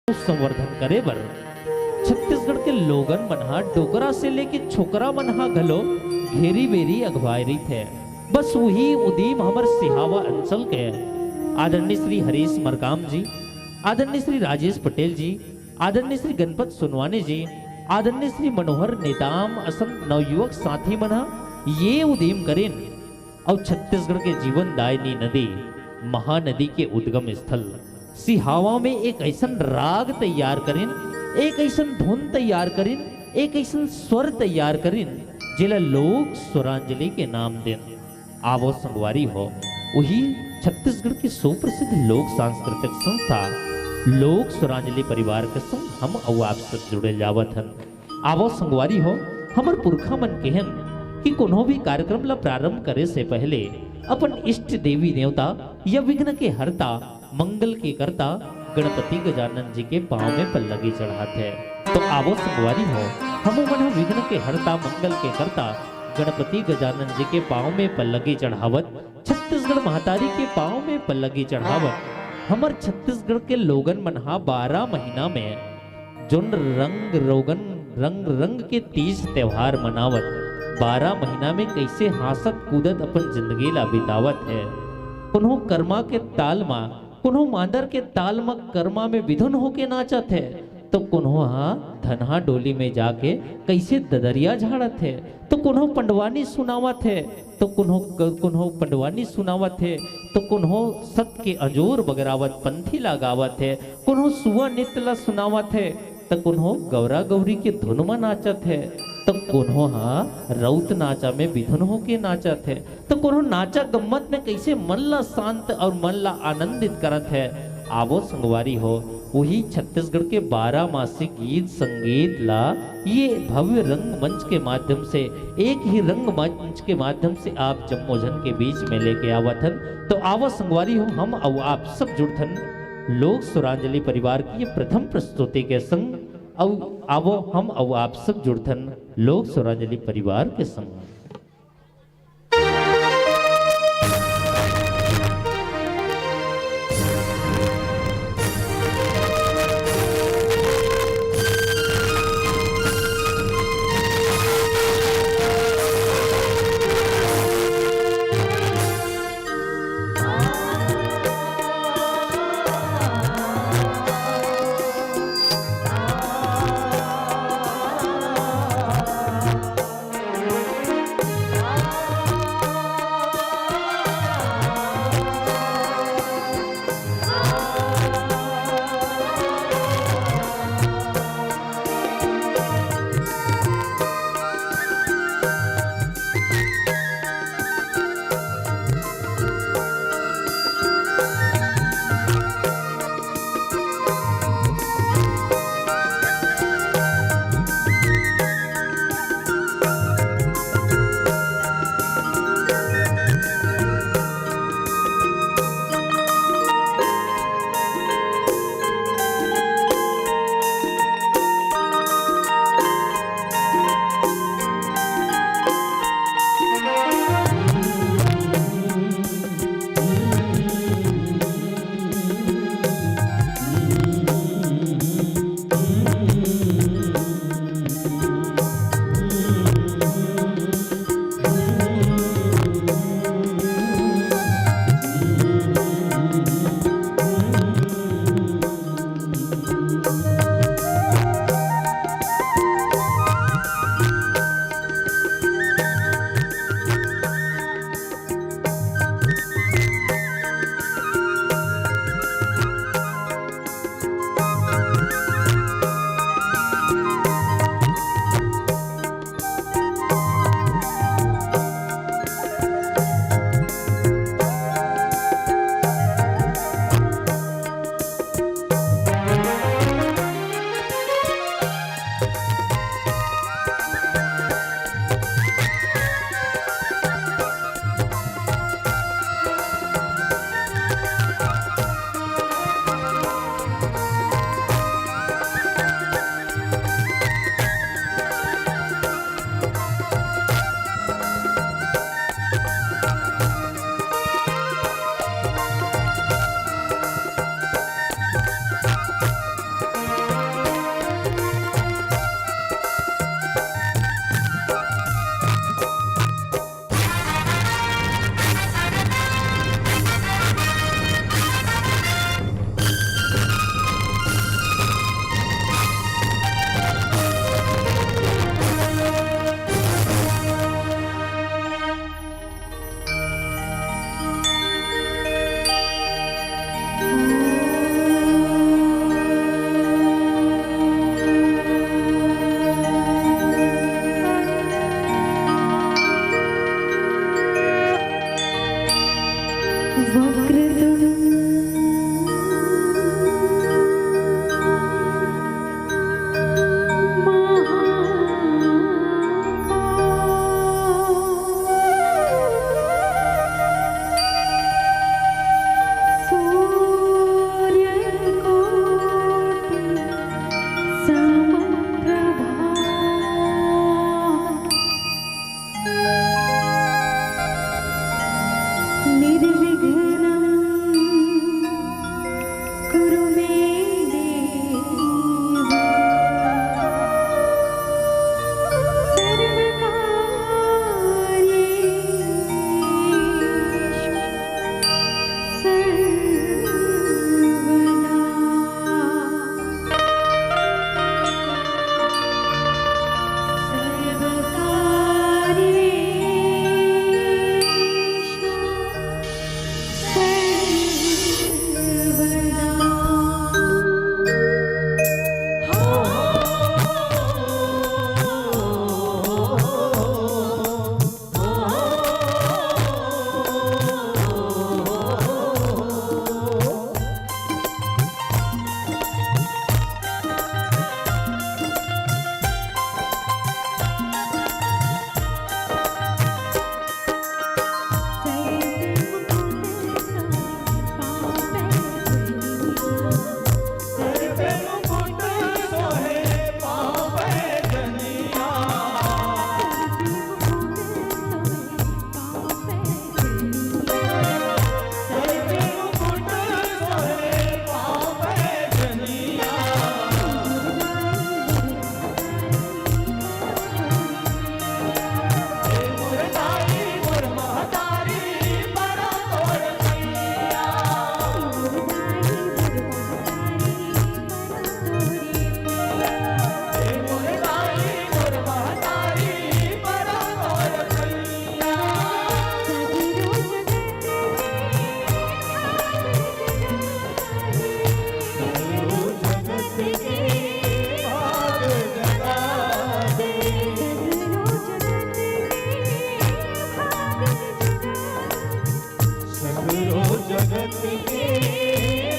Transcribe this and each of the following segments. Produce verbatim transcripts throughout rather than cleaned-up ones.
संवर्धन करे बर छत्तीसगढ़ के लोगन मन ह, डोकरा से लेके छोकरा मन ह घलो घेरी बेरी अगवाए रहिथे। बस उही उदीम हमर सिहावा अंचल के आदरणीय श्री हरीश मरकाम जी, आदरणीय श्री राजेश पटेल जी, आदरणीय श्री गणपत सोनवाने जी, आदरणीय श्री मनोहर नेताम असन नवयुवक साथी मन ह ये उदीम करिन। अउ छत्तीसगढ़ के जीवनदायिनी नदी, महानदी के उद्गम स्थल सिहावा में एक अइसन राग तैयार करिन, एक अइसन धुन तैयार करिन, एक अइसन स्वर तैयार करिन, जेला लोक स्वरांजलि के नाम देन। आवो संगवारी हो, उही छत्तीसगढ़ के सुप्रसिद्ध लोक सांस्कृतिक संस्था लोक स्वरांजलि परिवार के संग हम अउ आप सब जुड़े जावत हन। आवो संगवारी हो, हमर पुरखा मन केहन कि कोनो भी कार्यक्रम ला प्रारंभ करे से पहले अपन इष्ट देवी देवता या विघ्न के हरता, मंगल के करता गणपति गजानन जी के पांव में पल्लगी चढ़ाथे। तो आवो संगवारी हो, हमू मन ह विघ्न के हरता, मंगल के करता गणपति गजानन जी के पांव में पल्लगी चढ़ावत, छत्तीसगढ़ महतारी के पांव में पल्लगी चढ़ावत, हमर छत्तीसगढ़ के लोगन मन ह बारह महीना में जोन रंग रोगन, रंग रंग के तीज त्योहार मनावत, बारह महीना में कइसे हाँसत कूदत अपन जिंदगी ला बितावत हे। कोनो कर्मा के ताल मा, कोनो मांदर के ताल मा कर्मा में विधुन होके नाचत हे, तो कोनो हा धनहा डोली में जाके कइसे ददरिया झाड़त हे, तो कोनो पंडवानी सुनावत हे, तो कोनो क-, कोनो पंडवानी सुनावत हे, तो कोनो सत के अंजोर बगरावत पंथी ला गावत हे, कोनो सुआ नृत्य ला सुनावत हे, त कोनो गौरा गौरी के धुन म नाचत हे, त कोनो ह रउत नाचा में बिधुन होके नाचत हे, त कोनो नाचा गम्मत में कइसे मन ला शांत अउ मन ला आनंदित करत हे। आवो संगवारी हो, उही छत्तीसगढ़ के बारह मासी गीत संगीत ला ये भव्य रंगमंच के माध्यम से, एक ही रंगमंच के माध्यम से आप जम्मो झन के बीच में लेके आवत हन। तो आवो संगवारी हो, हम अउ आप सब जुड़थन लोक सुरांजलि परिवार के ये प्रथम प्रस्तुति के संग। अउ आवो हम अउ आप सब जुड़थन लोक सुरांजलि परिवार के संग।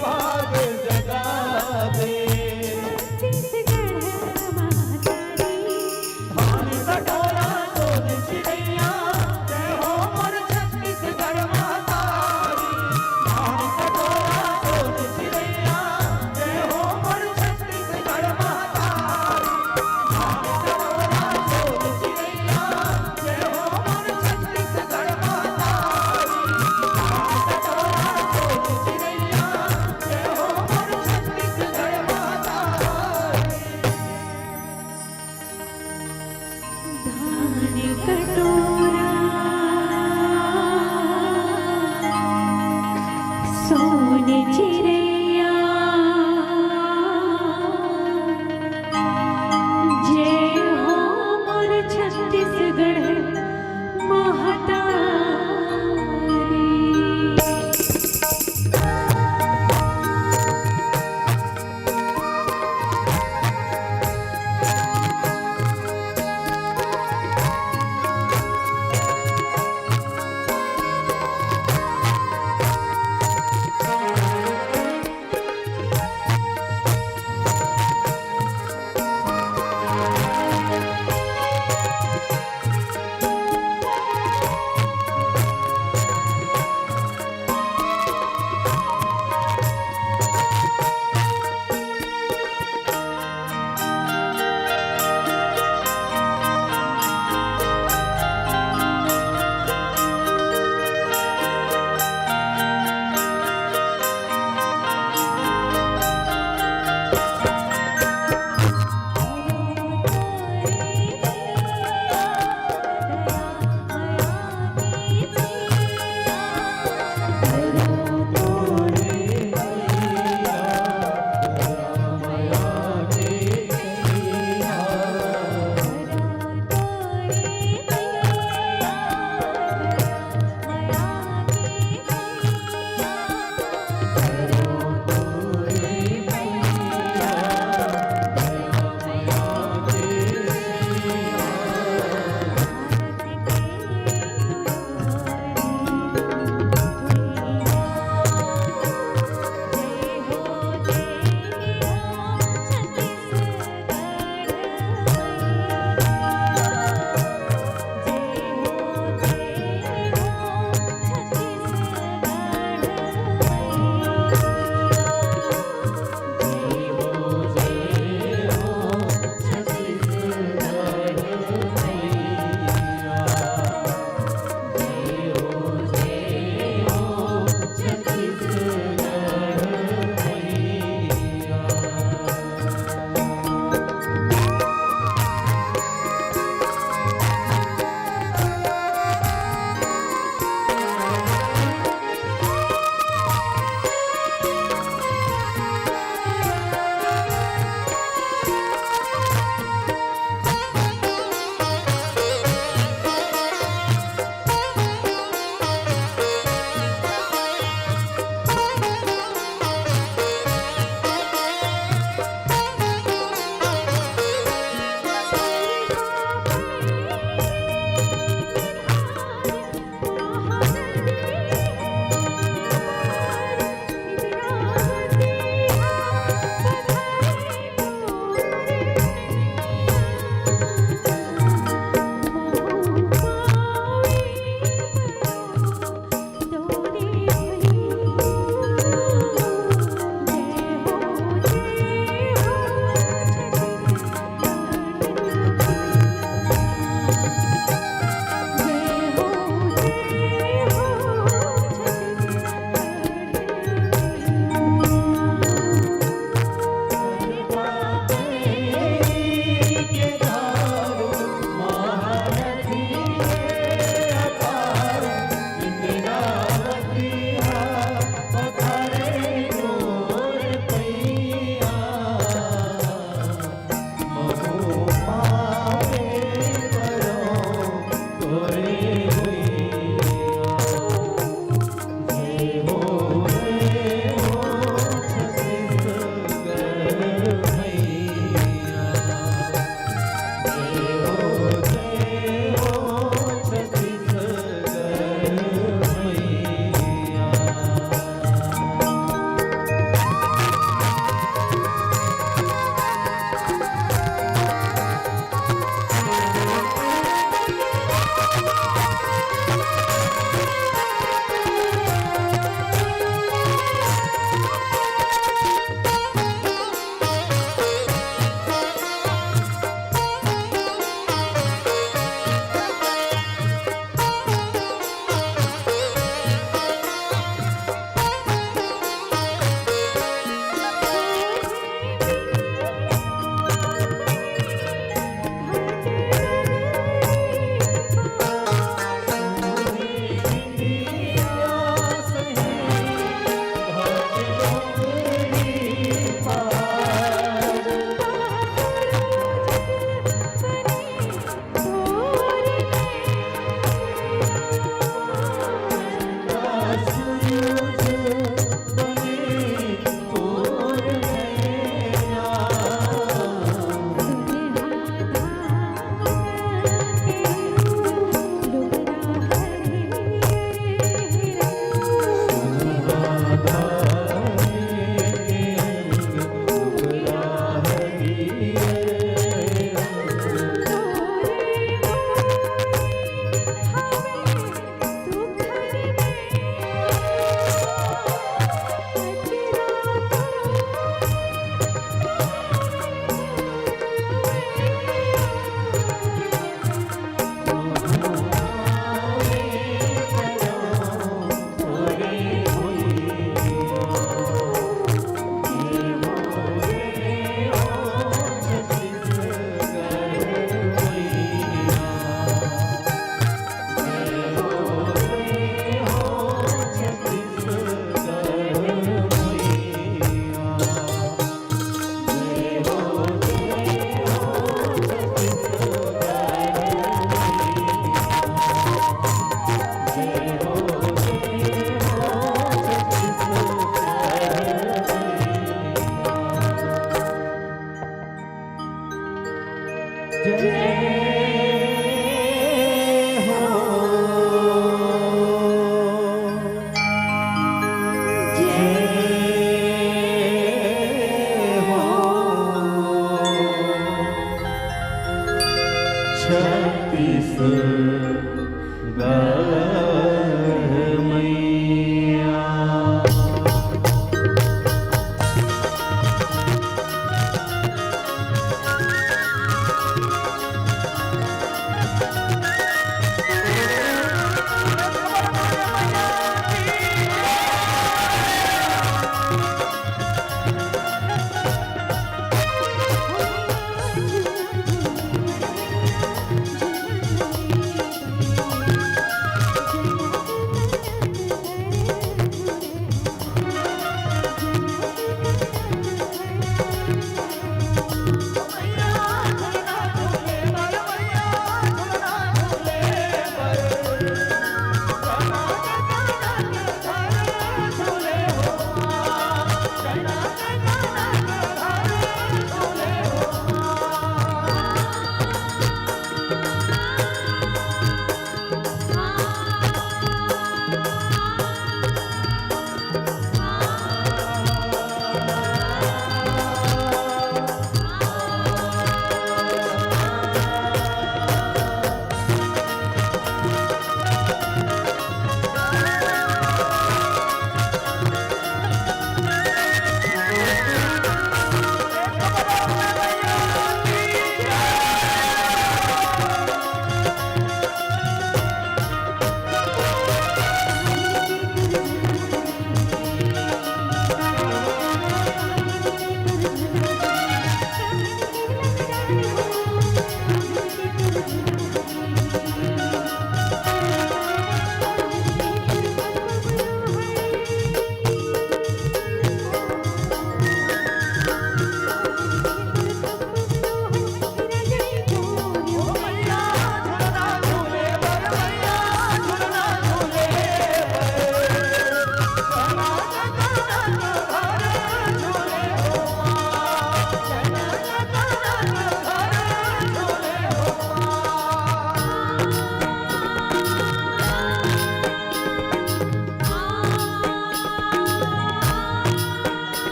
भाग जगावे। छत्तीसगढ़ महतारी। धान कटोरा सोन चिरैया, जय हो मोर छत्तीसगढ़ महतारी। धान कटोरा सोन चिरैया, जय हो मोर छत्तीसगढ़ महतारी। धान कटोरा सोन चिरैया, जय हो मोर छत्तीसगढ़ महतारी। धान कटोरा सोन चिरैया, जय हो मोर छत्तीसगढ़ महतारी। धान कटोरा सोन चिरैया, जय हो मोर छत्तीसगढ़ महतारी।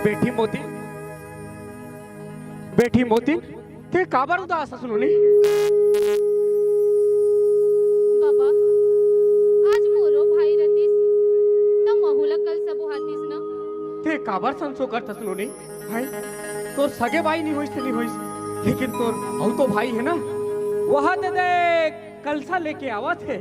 बेटी मोती, बेटी मोती, ते काबर उदास हस नोनी? बाबा, आज मोरो भाई रतिस, त महू ला कलसा बोहातिस न। ते काबर संसो करथस नोनी? भाई, तोर सगे भाई नहीं होइस ते नहीं होइस, लेकिन तोर अउ तो भाई हे ना, वहा ते देख कलसा लेके आवत हे।